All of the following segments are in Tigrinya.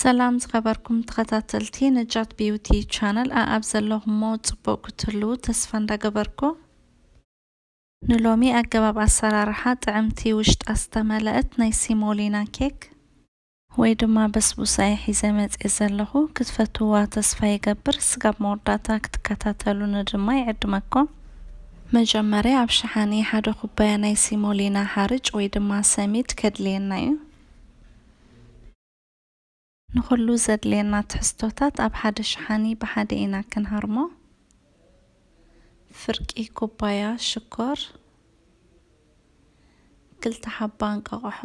ሰላም ዝኸበርኩም ተኸታተልቲ ነጃት ቢዩቲ ቻነል፣ ኣኣብ ዘለኹሞ ጽቡቕ ክትህልዉ ተስፋ እንዳገበርኩ፣ ንሎሚ ኣገባብ ኣሰራርሓ ጥዕምቲ ውሽጣ ዝተመልአት ናይ ሲሞሊና ኬክ ወይ ድማ በስቡሳ እየ ሒዘ መጽየ ዘለኹ። ክትፈትውዋ ተስፋ ይገብር። ስጋብ መወዳእታ ክትከታተሉኒ ድማ ይዕድመኩም። መጀመርያ ኣብ ሸሓኒ ሓደ ኩባያ ናይ ሲሞሊና ሓርጭ ወይ ድማ ሰሚድ ከድልየና እዩ። ንኹሉ ዘድልየና ትሕዝቶታት ኣብ ሓደ ሸሓኒ ብሓደ ኢና ክንሃርሞ። ፍርቂ ኩባያ ሽኮር፣ ክልተ ሓባ እንቃቕሖ፣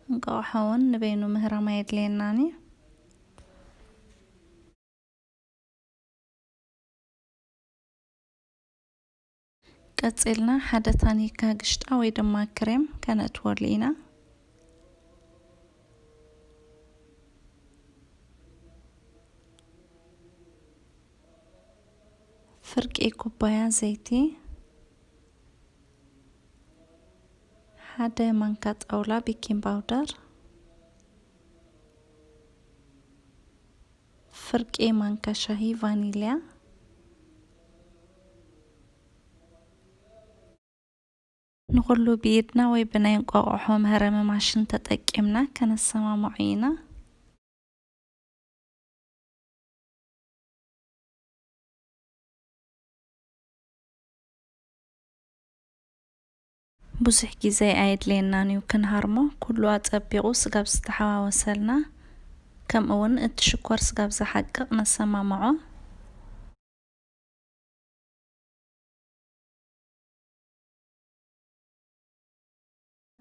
እንቃቕሖ እውን ንበይኑ ምህራም ኣየድልየናን እዩ። ቀጺልና ሓደ ታኒካ ግሽጣ ወይ ድማ ክሬም ከነእትወሉ ኢና። ፍርቂ ኩባያ ዘይቲ፣ ሓደ ማንካ ጣውላ ቤኪንግ ፓውደር፣ ፍርቂ ማንካ ሻሂ ቫኒልያ። ንኹሉ ብኢድና ወይ ብናይ እንቋቑሖ መህረሚ ማሽን ተጠቂምና ከነሰማምዖ ኢና። ብዙሕ ግዜ ኣየድልየናን እዩ ክንሃርሞ። ኩሉ ኣጸቢቑ ስጋብ ዝተሓዋወሰልና፣ ከምኡ እውን እቲ ሽኮር ስጋብ ዝሓቅቕ ነሰማምዖ።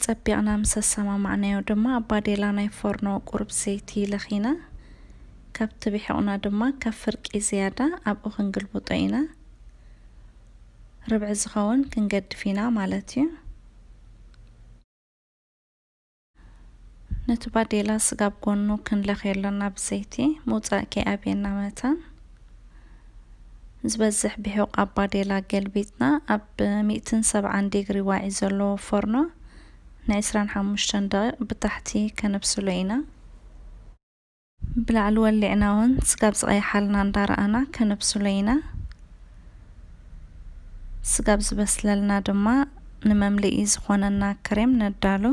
ጸቢቕና ምስ ኣሰማማዕናዮ ድማ ኣብ ባዴላ ናይ ፎርኖ ቁሩብ ዘይቲ ለኺና፣ ካብቲ ብሒቕና ድማ ካብ ፍርቂ ዝያዳ ኣብኡ ክንግልብጦ ኢና። ርብዒ ዝኸውን ክንገድፍ ኢና ማለት እዩ። ነቲ ባዴላ ስጋብ ጎኑ ክንለኽዮ ኣሎና ብዘይቲ፣ ምውጻእ ከይኣብየና መታን። ዝበዝሕ ብሒቕ ኣብ ባዴላ ገልቢጥና ኣብ ሚእትን ሰብዓን ዲግሪ ዋዒ ዘለዎ ፎርኖ ንዕስራን ሓሙሽተን ደቂቕ ብታሕቲ ከነብስሎ ኢና። ብላዕሊ ወሊዕና እውን ስጋብ ዝቐይሓልና እንዳረኣና ከነብስሎ ኢና። ስጋብ ዝበስለልና ድማ ንመምልኢ ዝኾነና ክሬም ነዳሉ።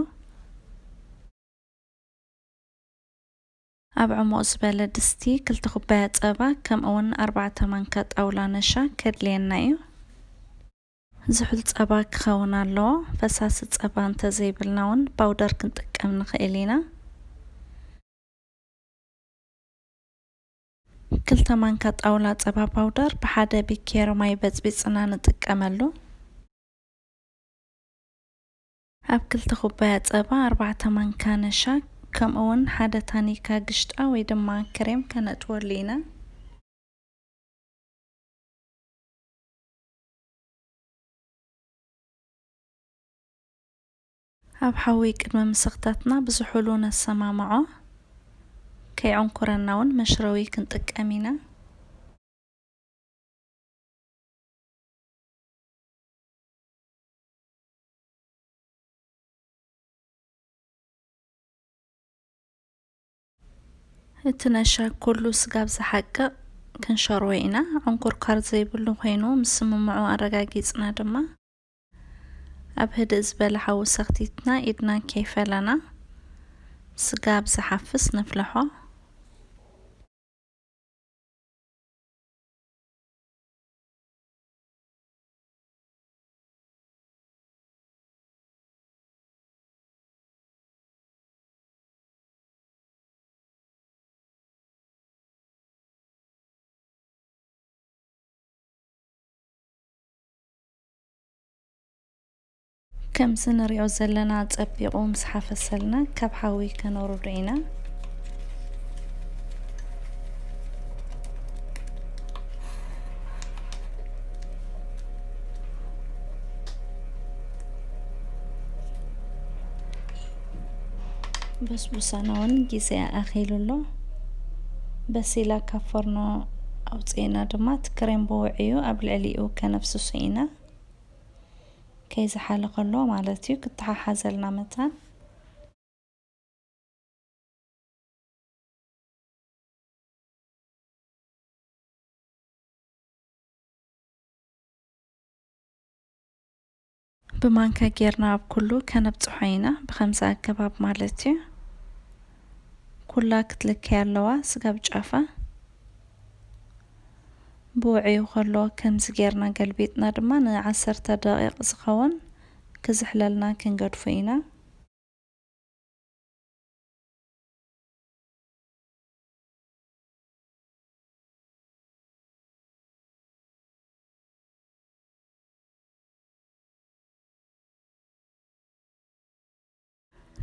ኣብ ዕሙቕ ዝበለ ድስቲ ክልተ ኩባያ ጸባ፣ ከምኡ እውን ኣርባዕተ ማንካ ጣውላ ነሻ ከድልየና እዩ። ዝሑል ጸባ ክኸውን ኣለዎ። ፈሳሲ ጸባ እንተዘይብልና እውን ፓውደር ክንጥቀም ንኽእል ኢና። ክልተ ማንካ ጣውላ ጸባ ፓውደር ብሓደ ቢኬሮ ማይ በጽቢጽና ንጥቀመሉ። ኣብ ክልተ ኩባያ ጸባ ኣርባዕተ ማንካ ነሻ፣ ከምኡ እውን ሓደ ታኒካ ግሽጣ ወይ ድማ ክሬም ከነእትወሉ ኢና። ኣብ ሓዊ ቅድሚ ምስኽታትና ብዝሑሉ ነሰማምዖ። ከይዕንኩረና እውን መሽረዊ ክንጥቀም ኢና። እቲ ነሻ ኩሉ ስጋብ ዝሓቅቕ ክንሸርዎ ኢና። ዕንኩርኳር ዘይብሉ ኮይኑ ምስ ስምምዑ ኣረጋጊጽና ድማ ኣብ ህድእ ዝበለ ሓዊ ሰኽቲትና ኢድና ከይፈለና ስጋብ ዝሓፍስ ነፍልሖ። ከምዚ ንሪኦ ዘለና ጸቢቑ ምስ ሓፈሰልና ካብ ሓዊ ከነውርዶ ኢና። በስቡሳና እውን ግዜኣ ኣኺሉ ኣሎ። በሲላ ካብ ፎርኖ ኣውፅኤና ድማ እቲ ክሬም ብውዕዩ ኣብ ልዕሊኡ ከነፍስሶ ኢና። ከይዝሓለ ከሎ ማለት እዩ፣ ክተሓሓዘልና መታን። ብማንካ ጌርና ኣብ ኩሉ ከነብጽሖ ኢና፣ ብኸምዚ ኣገባብ ማለት እዩ። ኩላ ክትልከይ ኣለዋ ስጋብ ጫፋ። ብውዕዩ ከሎ ከምዚ ጌርና ገልቢጥና ድማ ንዓሰርተ ደቂቕ ዝኸውን ክዝሕለልና ክንገድፎ ኢና።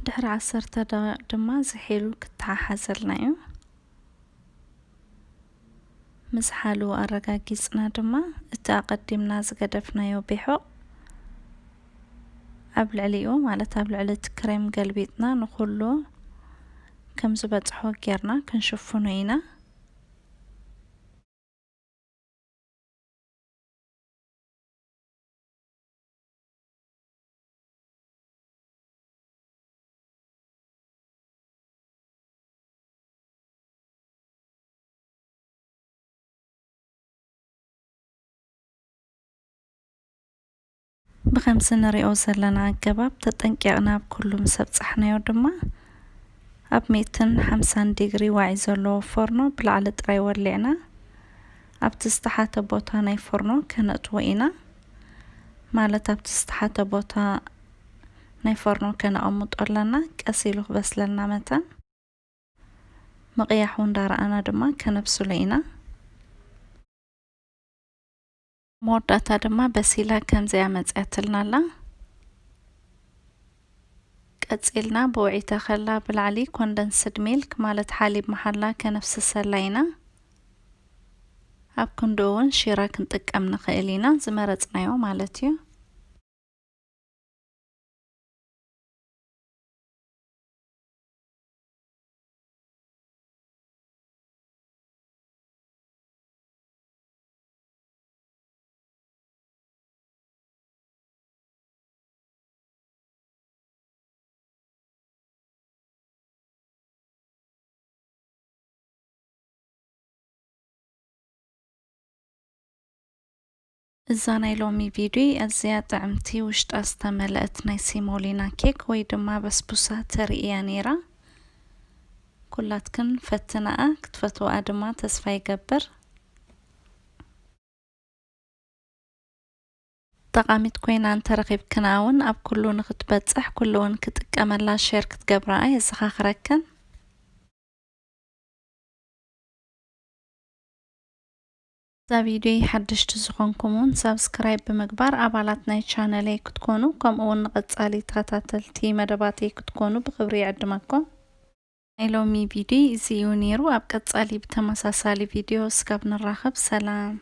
ድሕሪ ዓሰርተ ደቂቕ ድማ ዝሒሉ ክተሓሓዘልና እዩ። ምስ ሓሉ ኣረጋጊጽና ድማ እቲ ኣቐዲምና ዝገደፍናዮ ቢሑቕ ኣብ ልዕሊኡ፣ ማለት ኣብ ልዕሊ እቲ ክሬም ገልቢጥና ንኹሉ ከም ዝበጽሖ ጌርና ክንሽፍኖ ኢና። ብኸምዚ ንሪኦ ዘለና ኣገባብ ተጠንቂቕና ኣብ ኩሉ ምስ ኣብጻሕናዮ ድማ፣ ኣብ ሚእትን ሓምሳን ዲግሪ ዋዒ ዘለዎ ፎርኖ ብላዕሊ ጥራይ ወሊዕና፣ ኣብቲ ዝተሓተ ቦታ ናይ ፎርኖ ከነእትዎ ኢና። ማለት ኣብቲ ዝተሓተ ቦታ ናይ ፎርኖ ከነቐምጦ ኣለና፣ ቀስ ኢሉ ክበስለልና መታን። ምቕያሑ እንዳረኣና ድማ ከነብስሎ ኢና። መወዳእታ ድማ በሲላ ከምዚኣ መጽያትልና ኣላ። ቀጺልና ብውዒታ ከላ ብላዕሊ ኮንደንስድ ሚልክ፣ ማለት ሓሊብ መሓላ፣ ከነፍስሰላ ኢና። ኣብ ክንድኡ እውን ሺራ ክንጥቀም ንኽእል ኢና፣ ዝመረጽናዮ ማለት እዩ። እዛ ናይ ሎሚ ቪድዮ ኣዝያ ጥዕምቲ፣ ውሽጣ ዝተመልአት ናይ ሲሞሊና ኬክ ወይ ድማ በስቡሳ ተርኢ እያ ነይራ። ኩላትክን ፈትናኣ፣ ክትፈትዋኣ ድማ ተስፋ ይገብር። ጠቓሚት ኮይና እንተረኺብክና እውን ኣብ ኩሉ ንኽትበጽሕ፣ ኩሉ እውን ክጥቀመላ ሼር ክትገብራ የዘኻኽረክን። እዛ ቪድዮ ሓደሽቲ ዝኾንኩም እውን ሳብስክራይብ ብምግባር ኣባላት ናይ ቻነለይ ክትኮኑ፣ ከምኡ እውን ንቐጻሊ ተኸታተልቲ መደባተይ ክትኮኑ ብኽብሪ ይዕድመኩም። ናይ ሎሚ ቪድዮ እዚ እዩ ነይሩ። ኣብ ቀጻሊ ብተመሳሳሊ ቪድዮ እስካብ ንራኸብ፣ ሰላም።